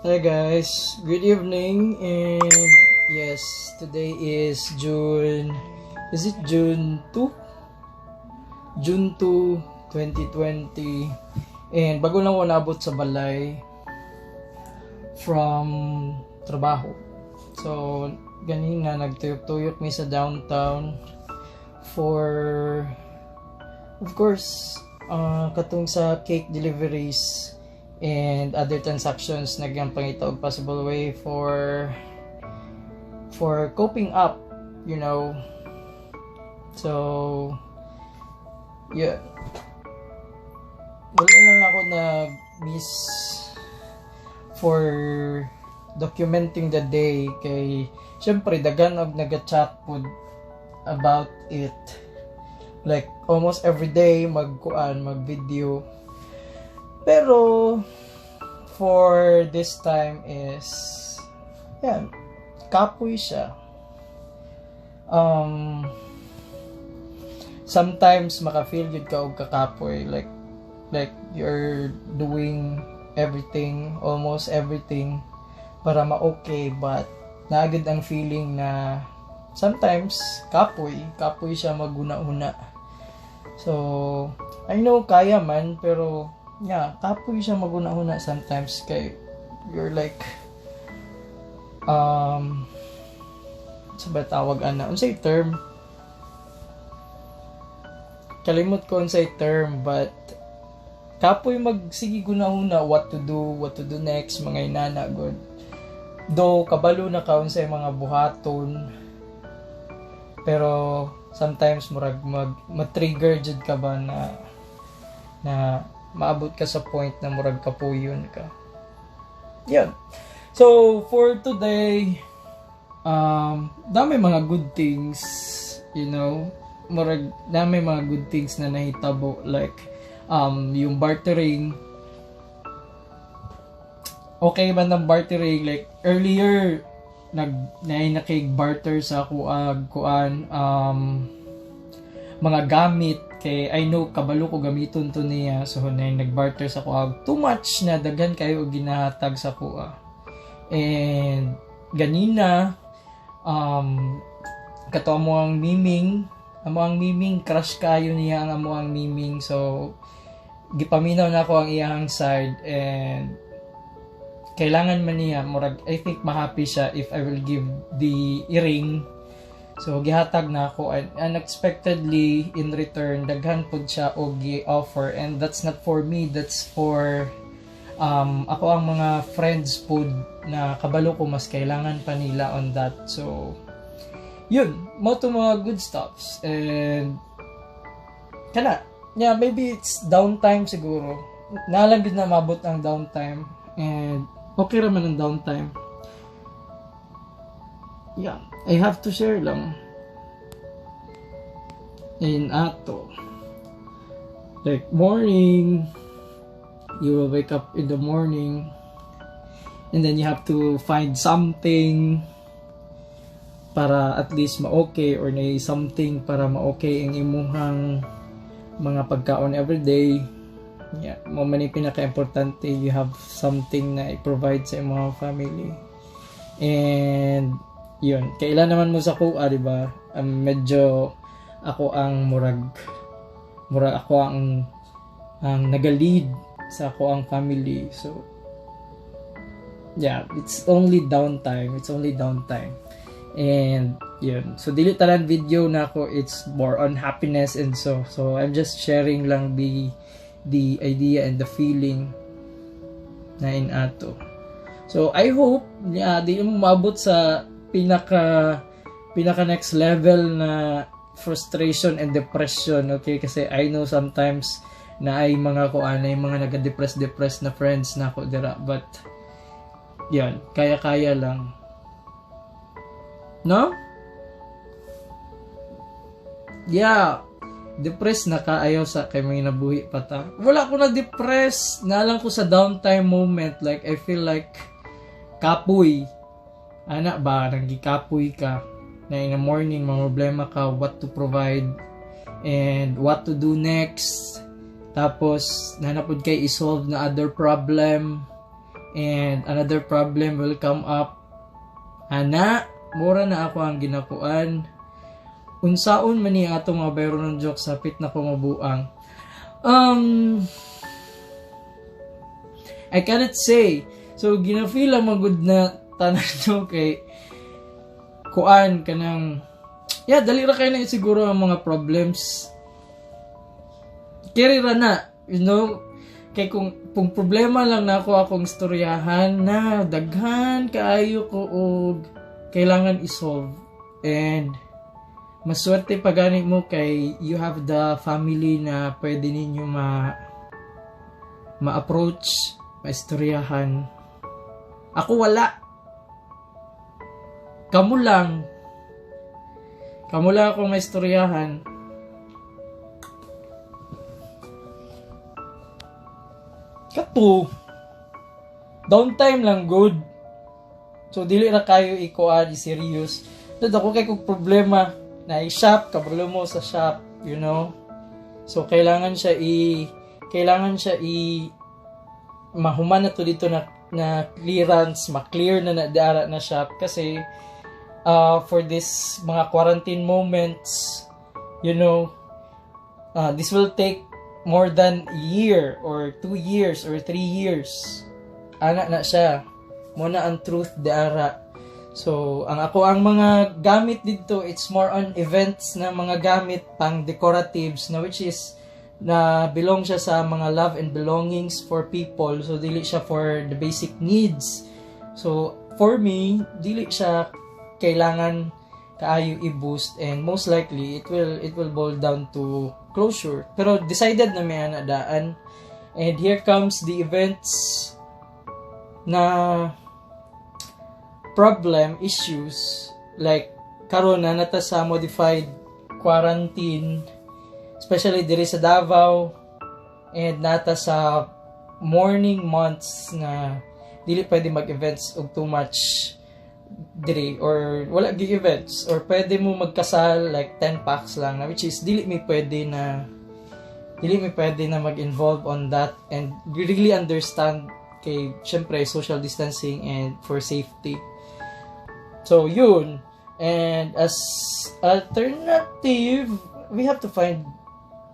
Hi guys, good evening, and yes, today is June, is it June 2? June 2, 2020, and bago lang ko naabot sa balay from trabaho. So, ganina nagtuyok-tuyok mi sa downtown for, of course, katong sa cake deliveries and other transactions, nagyang pangita og possible way for coping up. So yeah, wala lang ako na miss for documenting the day kay syempre daghan og naga-chat pod about it, like almost every day magkuan, mag-video. Pero for this time is, yeah, kapoy siya. Sometimes maka-feel jud ka og kakapoy, like you're doing everything, almost everything para ma-okay, but naa gyud ang feeling na sometimes kapoy, kapoy siya maguna-una. So, I know kaya man, pero yeah, kapoy siya maguna-una sometimes kay you're like, sa ba tawag ana, unsay term, kalimot ko unsay term, but kapoy magsige guna-una what to do, what to do next, mga inana gud. Though kabalo na ka unsay mga buhaton, pero sometimes murag mag ma-trigger jud ka ba na maabot ka sa point na murag kapuyon ka. Yan. So, for today, dami mga good things. Murag, dami mga good things na nahitabo. Like, yung bartering, okay man ng bartering. Like, earlier, nag, naay nakig barter sa kuag, kuan, mga gamit kay I know kabalo ko gamiton to niya, so na nagbarter sa kuag, too much na daghan kayo og ginahatag sa kuha. And ganina, kato amo ang miming, crush kayo niya ang amo ang miming, so gipaminaw na ako ang iyang side and kailangan man niya, murag I think ma-happy siya if I will give the earring. So gihatag na ako and unexpectedly, in return, daghan pud siya og gi-offer, and that's not for me, that's for ako ang mga friends pud na kabalo ko mas kailangan pa nila on that. So yun mao to, mga good stuffs. And kana, yeah, maybe it's downtime siguro na lang gid na mabot ang downtime, and okay ra man ang downtime. Yeah, I have to share lang in ato, like morning, you will wake up in the morning and then you have to find something para at least ma-okay or na something para ma-okay ang imuhang mga pagkaon every day. Yeah, mao man yung pinaka-importante, you have something na i-provide sa imong family. And yun, kailan naman mo sa kuha, di ba? Medyo ako ang murag ako ang naga-lead sa ako ang family. So yeah, it's only downtime. It's only downtime. And yun. So dili tanan video na ako, it's more on happiness and so I'm just sharing lang the idea and the feeling na in ato. So I hope, yeah, di mo maabot sa pinaka next level na frustration and depression, okay? Kasi I know sometimes na ay mga kuan, ay mga naga-depress depress na friends na ako dira, but yan, kaya-kaya lang, no? Yeah, depressed na ka, ayaw sa kay may nabuhi pa ta. Wala ko na depressed na lang ko sa downtime moment, like I feel like kapoy ana ba, nagikapoy ka na in the morning, mga problema ka what to provide and what to do next, tapos nanapod kay i-solve na other problem. And another problem will come up. Ana, mura na ako ang ginakuan. Unsaon man ni atong mga bayronon jokes, hapit na ko mabuang. I cannot say. So gina-feel lang magud na tanan no kay kuan kanang, yeah, dali ra kay na siguro ang mga problems. Keri ra na kay kung problema lang nako akong istoryahan na daghan kaayo ko og kailangan i-solve, and maswerte pa gani mo kay you have the family na pwede ninyo ma-approach, maistoryahan. Ako wala. Kamo lang. Kamo lang akong maistoryahan. Kato. Downtime lang good. So dili ra kayo ikuan i-serious. Dad ako kay kog problema na i-shop, kabalo mo sa shop. So kailangan siya i mahuman na to dito na clearance, ma-clear na na dara na shop kasi for this mga quarantine moments, this will take more than a year or 2 years or 3 years. Ana na siya. Muna ang truth diara. So, ang ako ang mga gamit dito, it's more on events na mga gamit pang decoratives na which is na belong siya sa mga love and belongings for people. So, dili siya for the basic needs. So, for me, dili siya kailangan kaayo i-boost and most likely it will boil down to closure. Pero decided na may ana daan. And here comes the events na problem issues, like karon na nata sa modified quarantine, especially diri sa Davao, and nata sa morning months na dili pwede mag-events og too much diri or wala gi events or pwede mo magkasal like 10 packs lang na which is dili mi pwede na mag-involve on that, and we really understand kay syempre social distancing and for safety. So yun, and as alternative, we have to find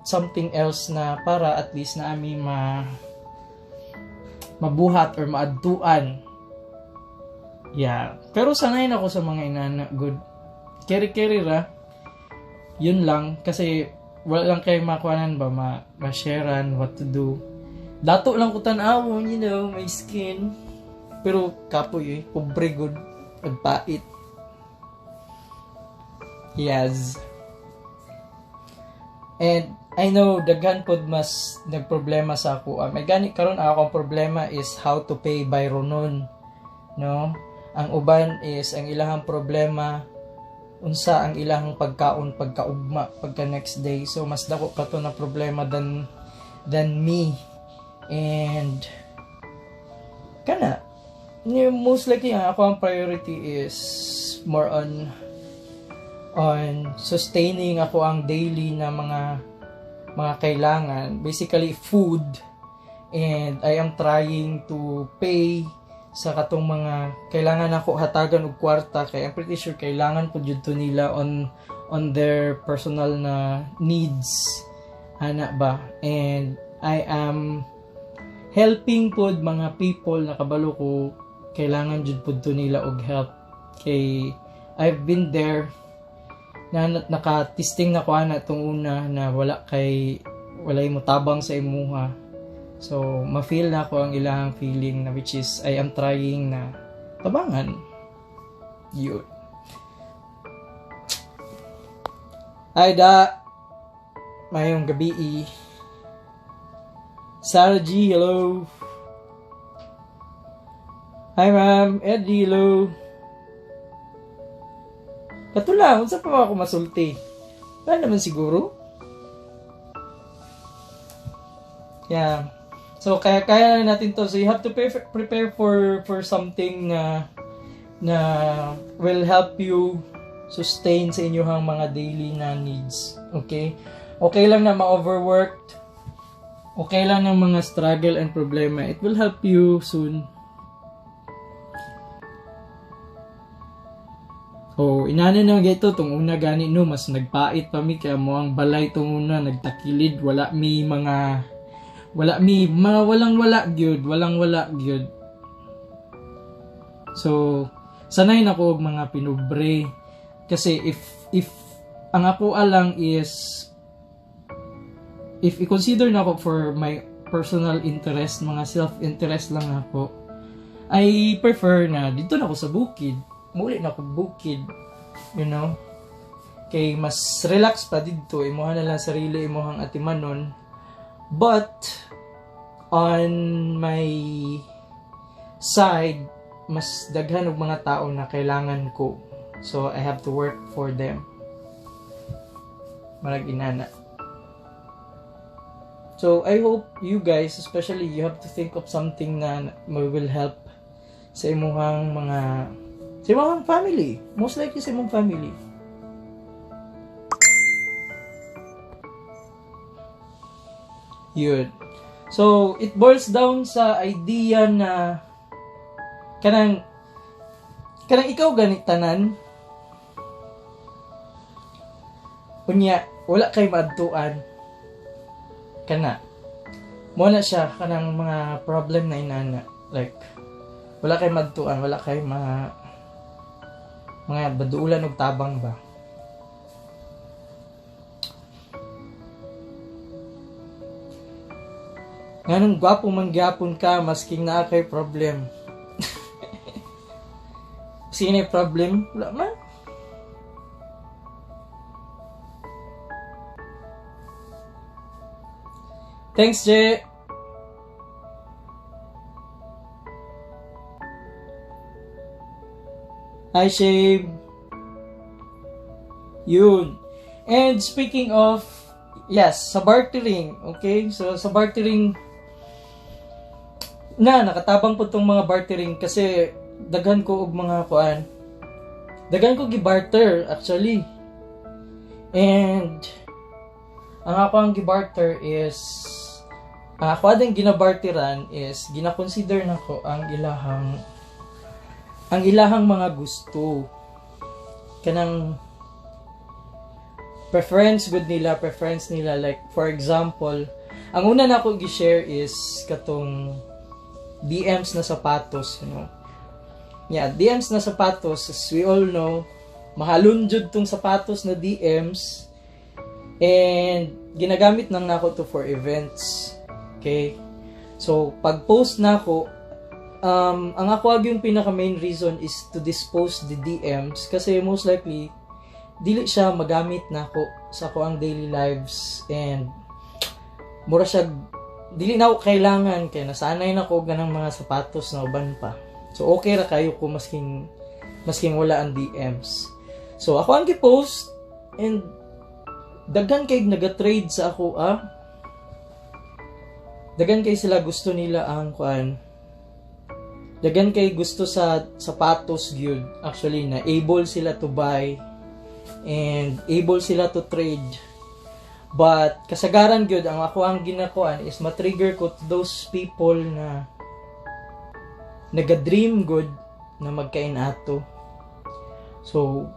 something else na para at least na ami ma mabuhat or maadtuan. Yeah. Pero sanay na ako sa mga inana. Good. Keri-keri ra. Yun lang. Kasi wala lang kayo makuanan ba, ma-sharean what to do. Dato lang ko tan-awon, my skin. Pero kapoy eh. Pobre good. Pagpait. Yes. And I know daghan pod mas nagproblema sa ako. May gani karon akong problema is how to pay by ronon. No? Ang uban is ang ilahang problema unsa ang ilahang pagkaon pagkaugma pagka next day. So mas dako pa to na problema than me. And kana most likely ang ako ang priority is more on sustaining ako ang daily na mga kailangan, basically food, and I am trying to pay sa katong mga kailangan ako hatagan og kwarta kay I'm pretty sure kailangan po jud to nila on their personal na needs ana ba. And I am helping pod mga people na kabalo ko kailangan jud pud to nila og help kay I've been there na naka-testing na ko ana tong una na wala kay walay motabang sa imuha. So ma-feel na ako ang ilahang feeling na which is I am trying na tabangan yun. Ay da, mayong gabi. Sarah G, hello. Hi ma'am. Eddie, hello. Katula, unsa pa ako masulti? Wala naman siguro. Yeah. So kaya kaya na natin to. So you have to prepare for something na will help you sustain sa inyong mga daily na needs. Okay? Okay lang na ma-overworked. Okay lang ng mga struggle and problema. It will help you soon. Oh, inana na gito tong una gani no, mas nagpait pa mi kay mo ang balay tong una nagtakilid, wala mi mga walang wala gyud, walang wala gyud. So sanay na ko og mga pinubre kasi if ang ako lang is if i-consider na ako for my personal interest, mga self-interest lang ako, I prefer na dito na ako sa bukid. Muli na ako bukid. Kay mas relax pa dito, imuha na lang sarili imuhang atimanon. But on my side, mas daghan og mga tao na kailangan ko. So I have to work for them. Marag inana. So I hope you guys, especially you have to think of something na will help sa imuhang family. Most likely sa imong family. Yun. So, it boils down sa idea na kanang kanang ikaw gani tanan, unya wala kay maadtuan kana mo na siya, kanang mga problem na inana, like wala kay maadtuan, wala kay mga baduulan og tabang ba. Nganong gwapo man gyapon ka masking naa kay problem? Sino yung problem? Wala man. Thanks, Jay. Hi, Shave. Yun. And speaking of, yes, sa bartering, okay? So, sa bartering, na, nakatabang po tong mga bartering kasi daghan ko og mga kuan. Daghan ko gi-barter, actually. And, ang ako ang gi-barter is, ang ako ading ginabarteran is, gina-consider nako ang ilahang mga gusto. Kanang preference good nila, preference nila. Like, for example, ang una na ako gi-share is katong DMs na sapatos. Yeah, DMs na sapatos, as we all know, mahalon jud tong sapatos na DMs and ginagamit nang nako to for events. Okay? So, pag post nako, ang ako yung pinaka main reason is to dispose the DMs kasi most likely dili siya magamit nako sa ako ang daily lives and mura siya dili na ako kailangan kay nasanay na ko ganang mga sapatos na uban pa. So okay ra kayo ko masking wala ang DMs. So ako ang gi-post and daghan kay naga-trade sa ako ah. Daghan kay sila gusto nila ang kuan. Daghan kay gusto sa sapatos gyud actually na able sila to buy and able sila to trade. But kasagaran gyud ang ako ang ginakuan is ma-trigger ko to those people na naga-dream good na magkain ato. So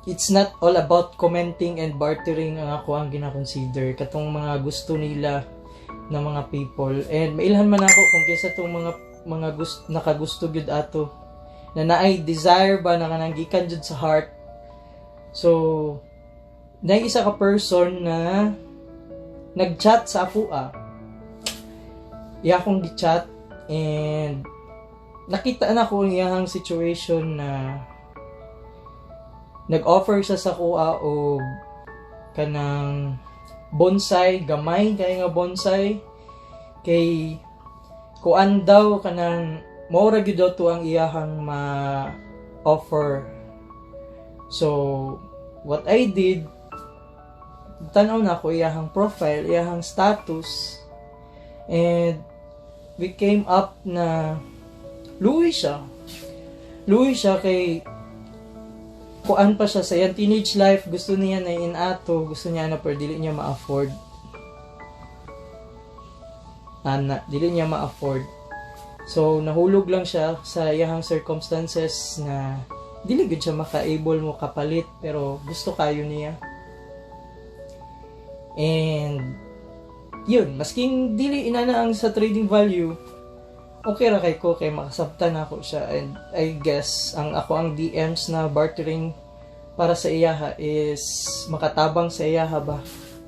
it's not all about commenting and bartering ang ako ang gina-consider katong mga gusto nila na mga people. And mailhan man ako kung kinsa tong mga gusto, nakagusto gyud ato na naay desire ba na kanang gikan jud sa heart. So naay isa ka person na nag-chat sa ako ah. Iya akong gi-chat and nakita na ko ang iyahang situation na nag-offer siya sa kuha og kanang bonsai, gamay kay nga bonsai kay kuan daw kanang mao ra gyud daw to ang iyahang ma-offer. So what I did, tan-aw na ako iyahang profile, iyahang status, and we came up na luoy siya. Luoy siya kay kuan pa siya sa iyang teenage life, gusto niya na inato, gusto niya na pero dili niya ma-afford. Ana, dili niya ma-afford. So nahulog lang siya sa iyahang circumstances na Dili gud siya maka-able mo kapalit, pero gusto kayo niya. And yun, masking dili inana ang sa trading value, okay ra kay ko kay makasabtan nako siya. And I guess ang ako ang DMs na bartering para sa iyaha is makatabang sa iyaha ba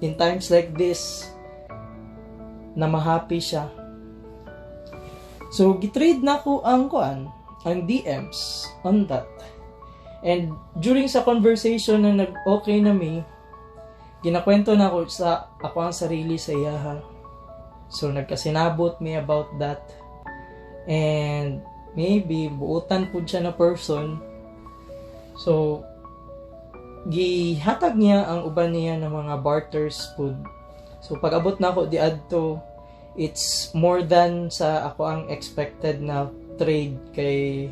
in times like this na ma-happy siya. So gitrade nako ang kuan, ang DMs on that. And during sa conversation na nag-okay na mi, ginakwento na ako sa ako ang sarili sa iyaha. So nagkasinabot mi about that. And maybe buutan pud siya na person. So gihatag niya ang uban niya ng mga barters pud. So pag abot na ako di adto, it's more than sa ako ang expected na trade kay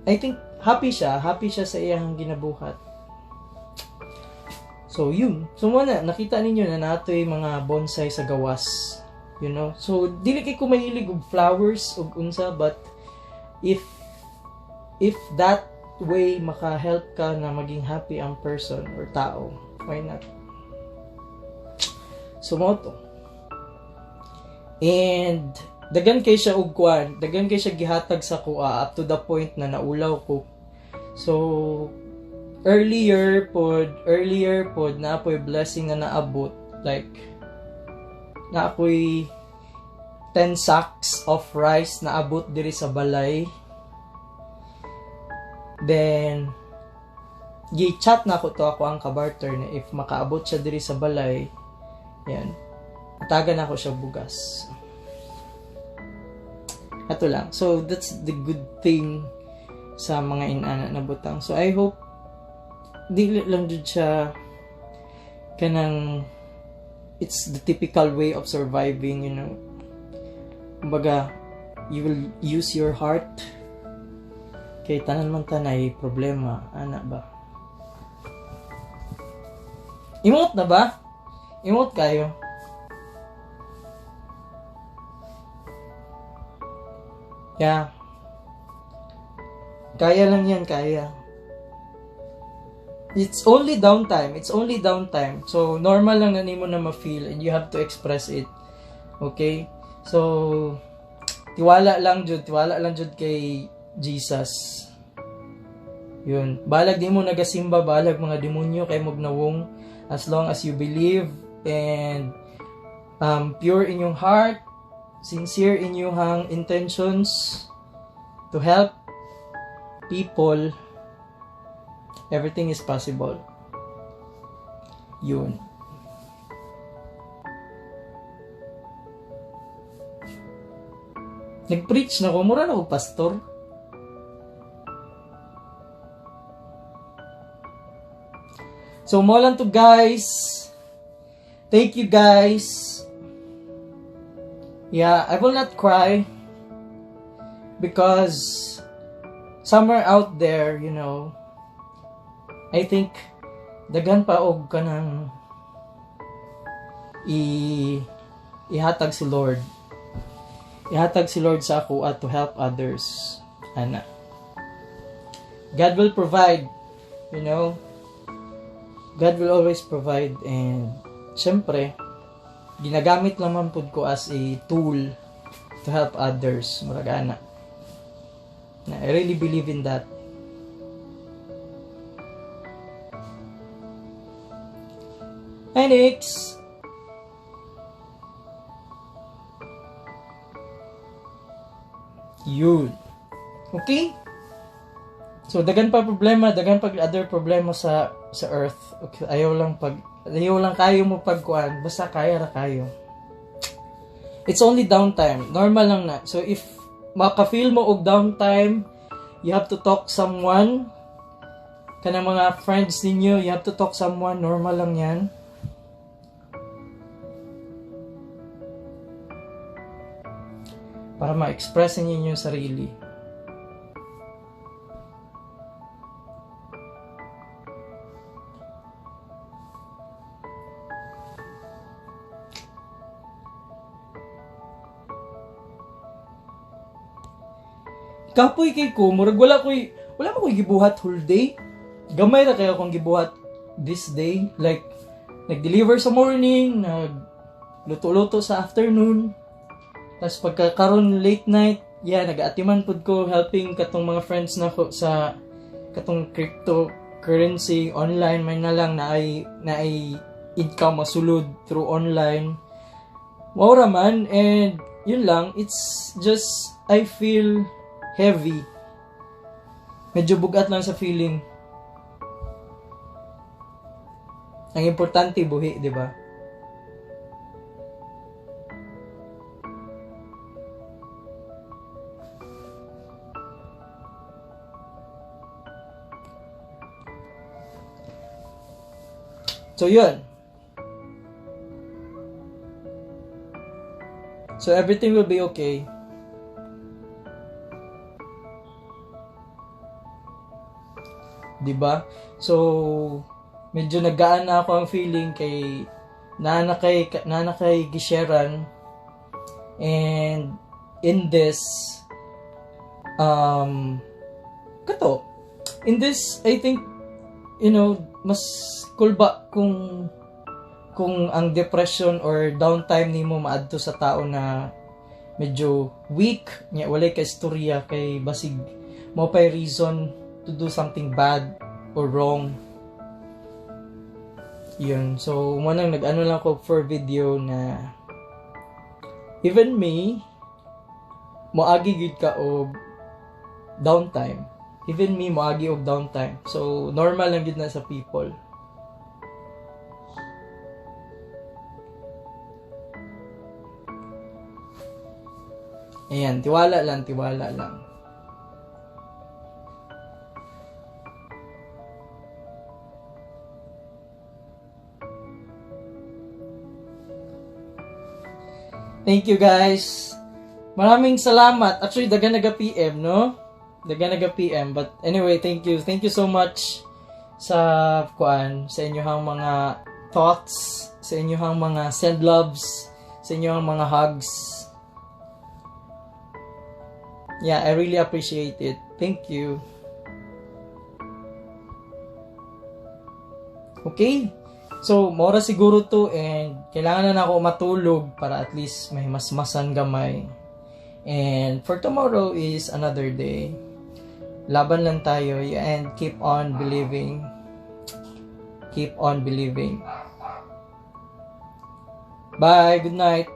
I think happy siya sa iyang ginabuhat. So yun. So mo na nakita ninyo na natoy mga bonsai sa gawas. So dili kay ko mahilig og flowers ug unsa, but if that way maka-help ka na maging happy ang person or tao, why not? So mo to. And daghan kay siya og kuan, daghan kay siya gihatag sa kuha up to the point na naulaw ko. So earlier pod na ako'y blessing na naabot, like na ako'y 10 sacks of rice na abot diri sa balay. Then gi-chat na ako to ako ang kabarter na if makaabot siya diri sa balay, yan, atagan ako siya bugas. Ato lang. So that's the good thing sa mga inana na butang. So I hope dili lang jud siya kanang it's the typical way of surviving. Kumbaga, you will use your heart kay tanan man tanay problema, ana ba? Imot na ba? Imot kayo. Yeah. Kaya lang yan, kaya. It's only downtime. It's only downtime. So, normal lang na nimo na ma-feel and you have to express it. Okay? So, tiwala lang jud, tiwala lang jud kay Jesus. Yun. Balag di mo nagasimba, balag mga demonyo kay mognawong, as long as you believe and pure in your heart, sincere in your intentions to help people, everything is possible. Yun. Nag-preach na ko, mura na ko pastor. So, mo lang to, guys. Thank you, guys. Yeah, I will not cry because somewhere out there, I think daghan pa og kanang i ihatag si Lord. Ihatag si Lord sa ako at to help others. Ana. God will provide. God will always provide and syempre, ginagamit naman pud ko as a tool to help others. Murag ana. Na I really believe in that. Hi, Nix! Yun. Okay? So, daghan pa problema, daghan pa other problema sa earth. Okay, ayaw lang kayo mo pagkuan, basta kaya ra kayo. It's only downtime. Normal lang na. So, if maka-feel mo og downtime, you have to talk someone. Kanang mga friends ninyo, you have to talk someone. Normal lang yan. Para ma-express ninyo yung sarili. Kapoy kay ko, murag wala mo ko'y gibuhat whole day. Gamay ra kay akong gibuhat this day. Like, nag-deliver sa morning, nag luto-luto sa afternoon. Tapos pagka karon late night, yeah, nag-aatiman pud ko, helping katong mga friends nako sa katong cryptocurrency online man na lang na ay income masulod through online. Mao ra man, and yun lang, it's just I feel heavy. Medyo bugat lang sa feeling. Ang importante buhi, di ba? So, yun. So, everything will be okay. 'Di ba? So, medyo nagaan na ako ang feeling kay naa na kay gisharean, and in this kato in this, I think mas kulba kung ang depression or downtime nimo maadto sa tao na medyo weak nya walay ka istorya, kay basig mao pay reason to do something bad or wrong. Yun. So mao nang nag-ano lang ko for video na even me, moagi gyud ka og downtime. Even me, moagi og downtime. So normal lang gyud na sa people. Ayan, tiwala lang, tiwala lang. Thank you, guys. Maraming salamat. Actually, daga naga PM, no? Daga naga PM. But anyway, thank you. Thank you so much sa kuan, sa inyong mga thoughts, sa inyong mga send loves, sa inyong mga hugs. Yeah, I really appreciate it. Thank you. Okay. So, mao ra siguro to, and kailangan na ako matulog para at least may masmasan gamay. And for tomorrow is another day. Laban lang tayo and keep on believing. Keep on believing. Bye. Good night.